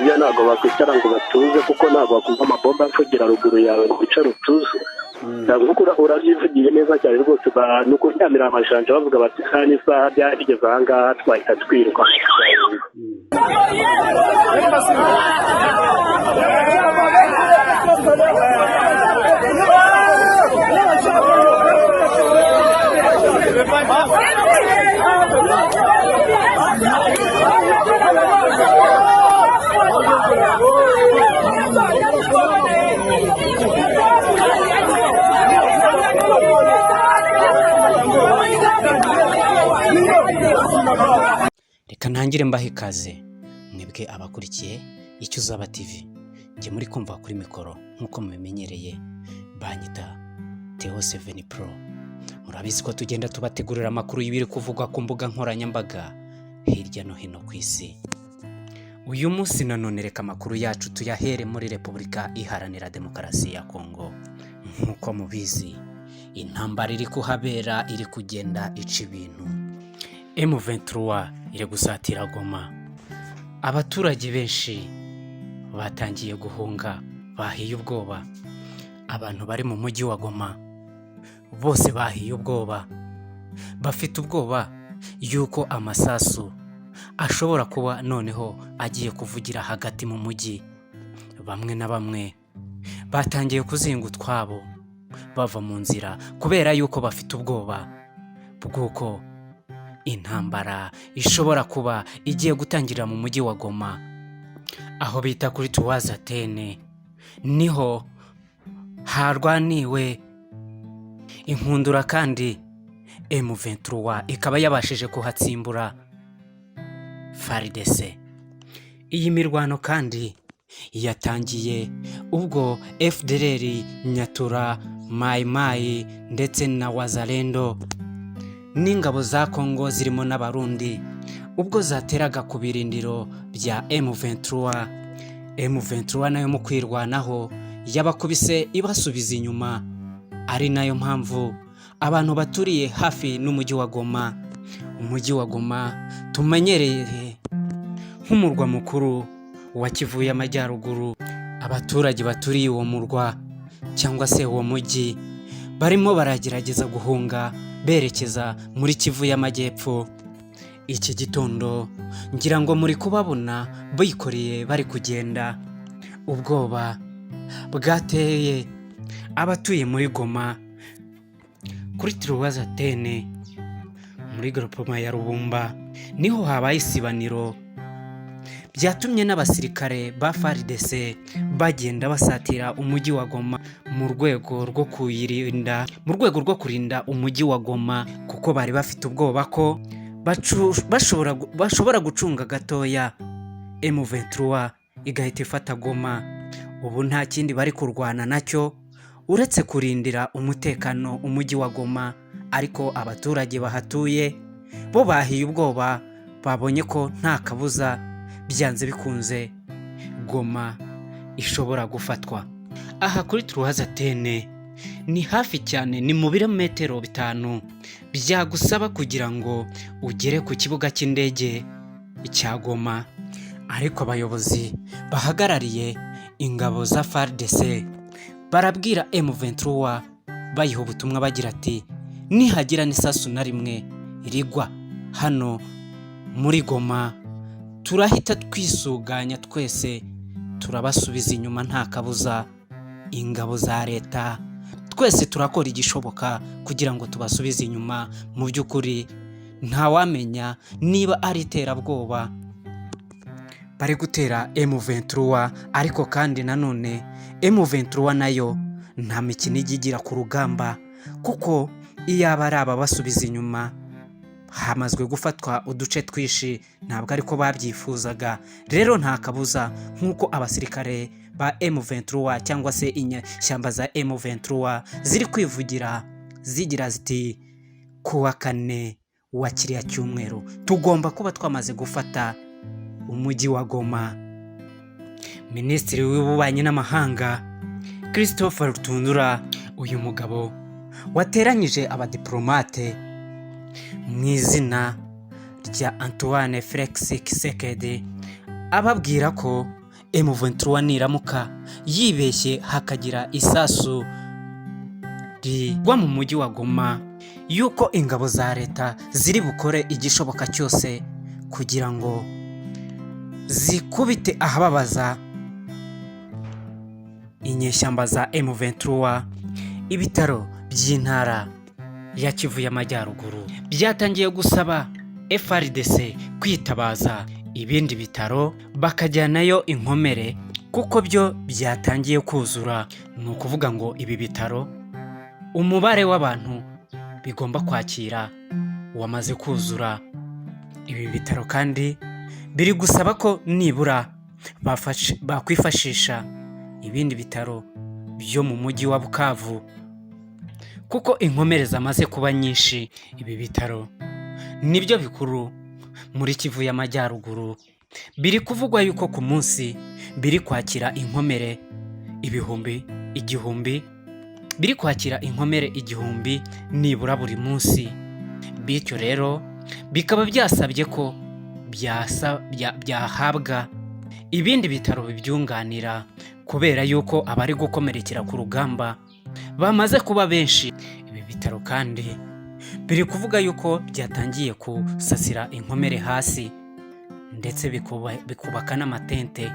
Byo ntabwo bakwicara ngo batuze, kuko ntabwo bakumva amabomba avugira ruguru yawe ngo wicare utuze. Ntabwo urabyivugiye neza cyane rwose. Ni ukuryamira amajanja, bavuga bati isaha n'isaha byari bigeze aha ngaha, twahita twiruka. Reka ntangire mbahe ikaze mwebwe abakurikiye Icyo Uzaba TV. Njye muri kumva kuri mikoro nk'uko mubimenyereye banyita Theo Seven Pro. Murabizi ko tugenda tubategurira amakuru y'ibiri kuvugwa ku mbuga nkoranyambaga hirya no hino ku isi. Uyu munsi nanone reka amakuru yacu tuyahere muri Repubulika Iharanira Demokarasi ya Kongo. Nk'uko mubizi, intambara iri kuhabera iri kugenda ica ibintu. M23 iri gusatira Goma. Abaturage benshi batangiye guhunga, bahiye ubwoba. Abantu bari mu mujyi wa Goma bose bahiye ubwoba, bafite ubwoba yuko amasasu ashobora kuba noneho agiye kuvugira hagati mu mujyi. Bamwe na bamwe batangiye kuzinga utwabo bava mu nzira kubera yuko bafite ubwoba bw'uko intambara ishobora kuba igiye gutangirira mu mujyi wa Goma, aho bita kuri Tuwazatene. Niho harwaniwe inkundura, kandi M23 ikaba yabashije kuhatsimbura FARDC. Iyi mirwano kandi yatangiye ubwo FDLR, Nyatura, Mayi Mayi ndetse na Wazalendo n'ingabo za Kongo zirimo n'Abarundi ubwo zateraga ku birindiro bya M23. M23 nayo mu kwirwanaho yabakubise ibasubiza inyuma, ari nayo mpamvu abantu baturiye hafi n'umujyi wa Goma, umujyi wa Goma tumenyereye nk'umurwa mukuru wa Kivu y'Amajyaruguru, abaturage baturiye uwo murwa cyangwa se uwo mujyi barimo baragerageza guhunga berekeza muri Kivu y'Amajyepfo. Iki gitondo ngira ngo muri kubabona bikoreye bari kugenda. Ubwoba bwateye abatuye muri Goma kuri Tiruwazatene, muri groupement ya Rubumba, niho habaye isibaniro byatumye n'abasirikare ba FARDC bagenda basatira umujyi wa Goma mu rwego rwo kuyirinda, mu rwego rwo kurinda umujyi wa Goma, kuko bari bafite ubwoba ko bashobora gucunga gatoya M23 igahita ifata Goma. Ubu nta kindi bari kurwana nacyo uretse kurindira umutekano umujyi wa Goma, ariko abaturage bahatuye bo bahiye ubwoba, babonye ko nta kabuza byanze bikunze Goma ishobora gufatwa. Aha kuri Turuwazatene ni hafi cyane, ni mu birometero 5 byagusaba kugira ngo ugere ku kibuga cy'indege cya Goma, ariko abayobozi bahagarariye ingabo za FARDC barabwira M23, bayiha ubutumwa bagira ati: "Nihagira n'isasu na rimwe rigwa hano muri Goma, turahita twisuganya twese, turabasubiza inyuma nta kabuza. Ingabo za leta twese turakora igishoboka kugira ngo tubasubize inyuma." Mu by'ukuri ntawamenya niba ari iterabwoba bari gutera M23, ariko kandi nanone M23 nayo nta mikino ijya igira ku rugamba, kuko iyo aba ari ababasubiza inyuma hamazwe gufatwa uduce twinshi, ntabwo ariko babyifuzaga. Rero nta kabuza, nk'uko abasirikare ba M23 cyangwa se inyeshyamba za M23 ziri kwivugira zigira ziti: "Kuwa kane wa kiriya cyumweru tugomba kuba twamaze gufata umujyi wa Goma." Minisitiri w'Ububanyi n'Amahanga Christopher Rutundura, uyu mugabo wateranyije abadiplomate mu izina rya Antoine Felix Tshisekedi, ababwira ko M23 niramuka yibeshye hakagira isasu rigwa mu mujyi wa Goma, yuko ingabo za leta ziri bukore igishoboka cyose kugira ngo zikubite ahababaza inyeshyamba za M23. Ibitaro by'intara ya Kivu y'Amajyaruguru byatangiye gusaba FARDC kwitabaza ibindi bitaro bakajyanayo inkomere, kuko byo byatangiye kuzura. Ni ukuvuga ngo ibi bitaro, umubare w'abantu bigomba kwakira wamaze kuzura. Ibi bitaro kandi biri gusaba ko nibura bakwifashisha ibindi bitaro byo mu mujyi wa Bukavu, kuko inkomere zamaze kuba nyinshi. Ibi bitaro nibyo bikuru muri Kivu y'Amajyaruguru. Biri kuvugwa yuko ku munsi biri kwakira inkomere 1000, biri kwakira inkomere 1000 nibura buri munsi. Bityo rero bikaba byasabye ko byahabwa ibindi bitaro bibyunganira, kubera yuko abari gukomerekera ku rugamba bamaze kuba benshi. Ibi bitaro kandi biri kuvuga yuko byatangiye gusasira inkomere hasi, ndetse bikubaka n'amatente.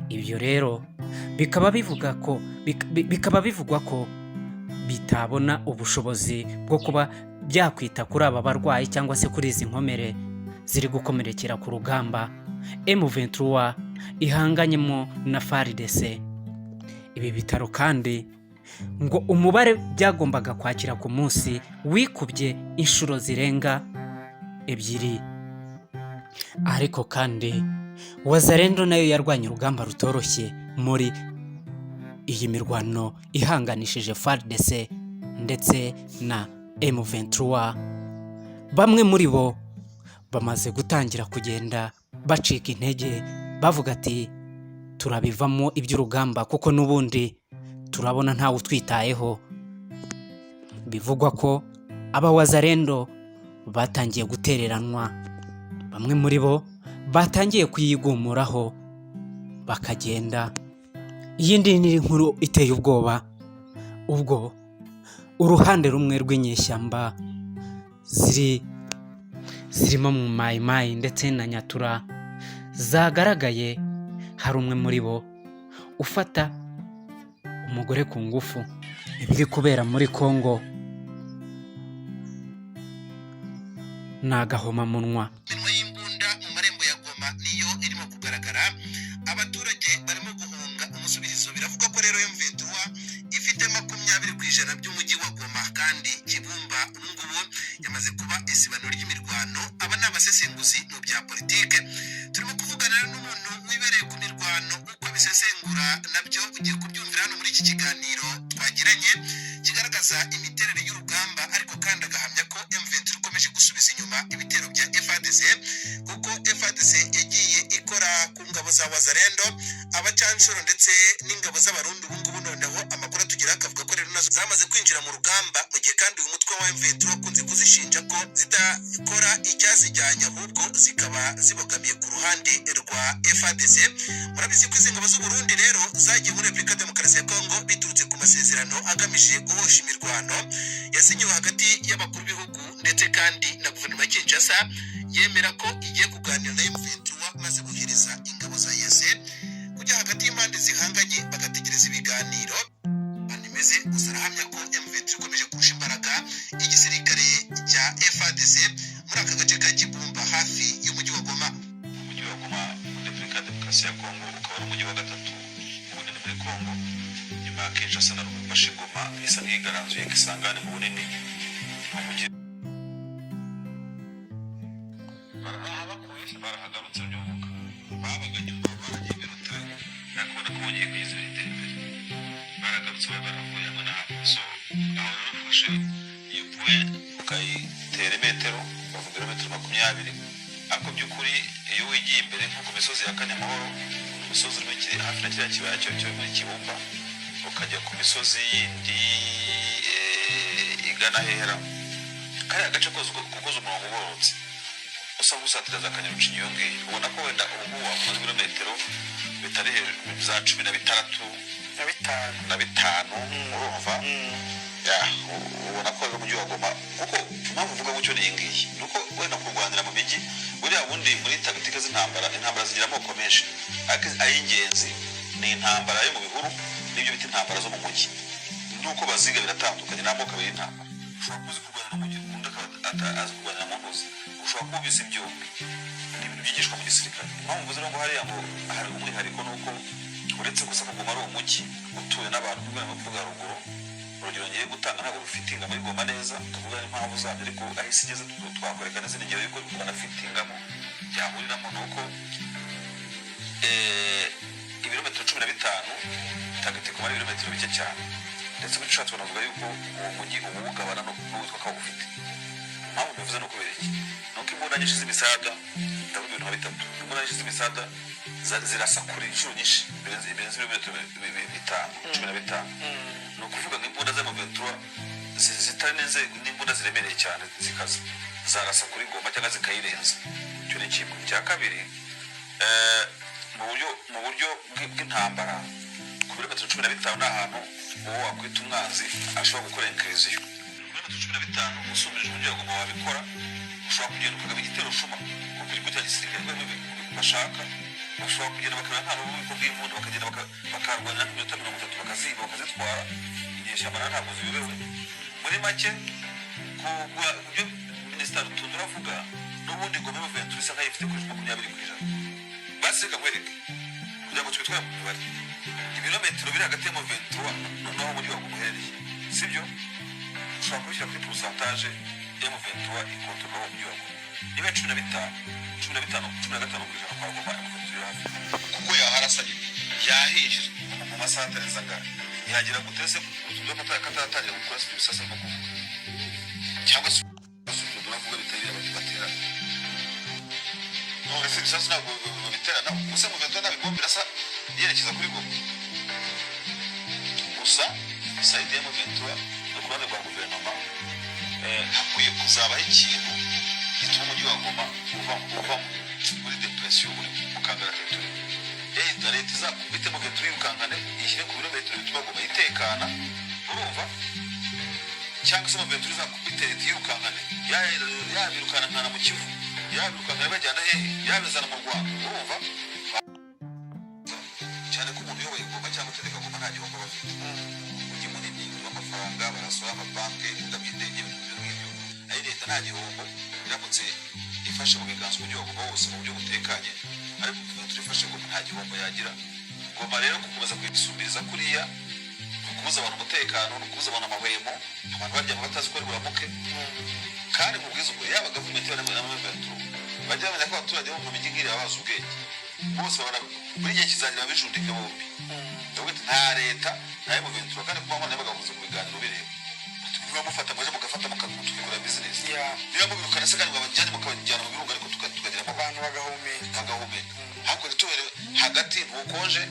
Ibyo rero bikaba bivugwa ko bitabona ubushobozi bwo kuba byakwita kuri aba barwayi cyangwa se kuri izi nkomere ziri gukomerekera ku rugamba M23 ihanganyemo na FARDC. Ibi bitaro kandi ngo umubare byagombaga kwakira ku munsi wikubye inshuro zirenga ebyiri. Ariko kandi Wazalendo nayo yarwanye urugamba rutoroshye muri iyi mirwano ihanganishije FARDC ndetse na M23. Bamwe muri bo bamaze gutangira kugenda bacika intege, bavuga ati: "Turabivamo iby'urugamba, kuko n'ubundi turabona ntawe utwitayeho." Bivugwa ko aba Wazalendo batangiye gutereranwa, bamwe muri bo batangiye kuyigumuraho bakagenda. Iyindi ni inkuru iteye ubwoba, ubwo uruhande rumwe rw'inyeshyamba zirimo mu Mayimayi ndetse na Nyatura zagaragaye hari umwe muri bo ufata umugore ku ngufu. Ibiri kubera muri Congo ni agahomamunwa. Iminwa y'imbunda mu marembo ya Goma niyo irimo kugaragara, abaturage barimo guhunga umusubirizo. Biravugwa ko rero M23 ifite 20% by'umujyi wa Goma, kandi Kibumba ubu ngubu yamaze kuba isibaniro ry'imirwano. Aba ni abasesenguzi mu bya politike. Turimo kuvugana rero n'umuntu wibereye ku mirwano, uko abisesengura nabyo ugiye kubyumvira hano muri iki kiganiro twagiranye, kigaragaza imiterere y'urugamba, ariko kandi agahamya ko M23 ikomeje gusubiza inyuma ibitero bya FARDC, kuko FARDC yagiye ikora ku ngabo za Wazalendo, abacanshuro ndetse n'ingabo z'Abarundi. Ubu ngubu noneho amakuru atugeraho akavuga ko rero nazo zamaze kwinjira mu rugamba, mu gihe kandi uyu mutwe wa M23 wakunze kuzishinja ko zidakora icyazijyanye, ahubwo zikaba zibogamiye ku ruhande rwa FARDC. Murabizi ko izi ngabo z'u Burundi rero zagiye muri Repubulika ya Demokarasi ya Kongo biturutse ku masezerano agamije guhosha imirwano yasinyiwe hagati y'abakuru b'ibihugu, ndetse kandi na guverinoma ya Kinshasa yemera ko igiye kuganira na M23, maze bohereza ingabo za EAC kujya hagati y'impande zihanganye, bagategereza ibiganiro imeze. Gusa arahamya ko M23 ikomeje kurusha imbaraga igisirikare cya FARDC muri aka gace ka Kibumba hafi y'umujyi wa Goma. Umujyi wa Goma muri Repubulika ya Demokarasi ya Kongo ukaba ari umujyi wa gatatu mu bunini muri Kongo nyuma ya Kinshasa na Lubumbashi. Goma isa nk'igaranzuye Kisangani mu bunini. Ni umujyi barahabakuye, barahagarutse, by'uvuga babaga nyuma baragiye birutaye, ariko ubona ko bongeye kugeza bitera imbere, baragarutse, bari baravuye hamwe na hamwe. So aho rero ufashe iyo point ukayitera imetero, bavuga ibirometero 20, ariko by'ukuri iyo wigiye imbere nko ku misozi ya Kanyamahoro, umusozi urimo hafi na kiriya kibaya cyo muri Kibumba, ukajya ku misozi yindi igana hera, kariya gace kose ukoze umurongo ugororotse. Usa nk'usatira za Kanyarucinya iyo ngiyo. Ubona ko wenda ubu ngubu wakoze ibirometero bitari hejuru za 16 na bitanu. Na bitanu, urumva? Ya, ubona ko rero umujyi wa Goma, kuko impamvu uvuga gutyo ni iyi ngiyi, ni uko wenda kurwanira mu mijyi buriya bundi muri tactique z'intambara, intambara zigira amoko menshi, ariko ay'ingenzi ni intambara yo mu bihuru n'ibyo bita intambara zo mu mujyi. Nuko baziga biratandukanye, ni amoko abiri y'intambara. Ushobora kuba uzi kurwanira mu mujyi, undi akaba azi kurwanira mu ntuzi. Ushobora kuba ubizi byombi, ni ibintu byigishwa mu gisirikare. Impamvu mvuze ngo hariya ngo hari umwihariko ni uko uretse gusa kuguma ari umujyi utuwe n'abantu, kuvuga ngo kuvuga ruguru, urugero ngiye gutanga ntabwo rufitinga muri Goma neza, tuvuga n'impamvu zabyo, ariko aho isi igeze twakwereka n'izindi ngero yuko banafitingamo byahuriramo. Ni uko ibirometero 15 tagiti kumara ibirometero bike cyane, ndetse muri ushatse banavuga yuko uwo mujyi uwugabana n'uwitwa ko awufite. Impamvu mbivuze ni ukubera iki? Ni uko imbunda nyinshi z'imisaga, ndavuga ibintu nka bitatu, imbunda nyinshi z'imisaga zirasa kure inshuro nyinshi birenze ibirometero bitanu, 15. Ni ukuvuga ngo imbunda z'amaventura zitari n'inzego n'imbunda ziremereye cyane zikaza zarasa kuri Goma cyangwa zikayirenza. Icyo ni kimwe. Icya kabiri, mu buryo bw'intambara, ku birometero 15 ni ahantu uwo wakwita umwanzi ashobora gukora incursion. Ibirometero 15 usumbije umujyi wa Goma wabikora, ushobora kugenda ukagaba igitero shuma nko ku kigo cya gisirikare bashaka. Bashobora kugenda bakareba nta n'ububiko bw'imbunda, bakagenda bakarwanira nk'iminota 30, bakaziba, bakazitwara. Inyeshyamba nayo ntabwo ziyobewe. Muri make, ku byo Minisita Rutundura avuga, n'ubundi Goma Ventura isa nkaho ifite kuri 20%. Basi reka nkwereke kugira ngo twitware mu mibare, ibirometero biri hagati ya Ventura n'aho umujyi wa Goma uherereye, sibyo? Ushobora kubishyira kuri pourcentage ya Ventura ikontorora uwo mujyi wa Goma. Niba 15, 15, 15% kwa Goma, Ventura iri hafi, kuko yaharasa nyine, yahinjira mu masaha atarenze angahe, yagira gutese Rutundura kataratangira gukora ibyo bisasu arimo kuvuga, cyangwa se Rutundura avuga bitari baterana. None se ibisasu ntabwo babiterana gusa? Mu Ventura nta bibombe birasa yerekeza kuri Goma gusa. Side ya Ventura no ku ruhande rwa guverinoma, hakwiye kuzabaho ikintu gituma umujyi wa Goma uva muri dépression, uri mu kangaratete turimo. Leta izakubite mu Ventura, yirukankane, ishyire ku birometero bituma Goma itekana, urumva? Cyangwa se mu Ventura izakubite leta yirukankane, yabirukankana mu Kivu, yabirukankana bajyana hehe, yabizana mu Rwanda, urumva? Cyane ko umuntu uyoboye Goma cyangwa utegeka Goma nta gihombo aba afite. Umujyi munini urimo amafaranga, barasora amabanki, ibibuga by'indege, ibintu nk'ibyo ngibyo. Ari leta nta gihombo iramutse ifashe mu biganza umujyi wa Goma wose mu buryo butekanye, ariko Ventura ifashe Goma nta gihombo yagira. Goma rero gukomeza kuyisumbiriza kuriya ni ukubuza abantu umutekano, ni ukubuza abantu amahwemo, abantu baryama batazi ko ari buramuke. Kandi mu bwiza ukuri, yaba gavumenti yaba na Ventura, bajya bamenya ko abaturage bo mu mijyi nk'iriya bazi ubwenge bose. Babona buri gihe kizagira bijundike bombi. Ndavuga ati nta leta nta Ventura, kandi kuba none bagahuza ku biganiro bireba niba mufata muje mugafata mukatwikora business. Niba mubirukana se kandi mwabajyanye mukabajyana mu birunga, ariko tukagira abantu bagahumeka. Bagahumeka, ariko ntitubere hagati ntukonje.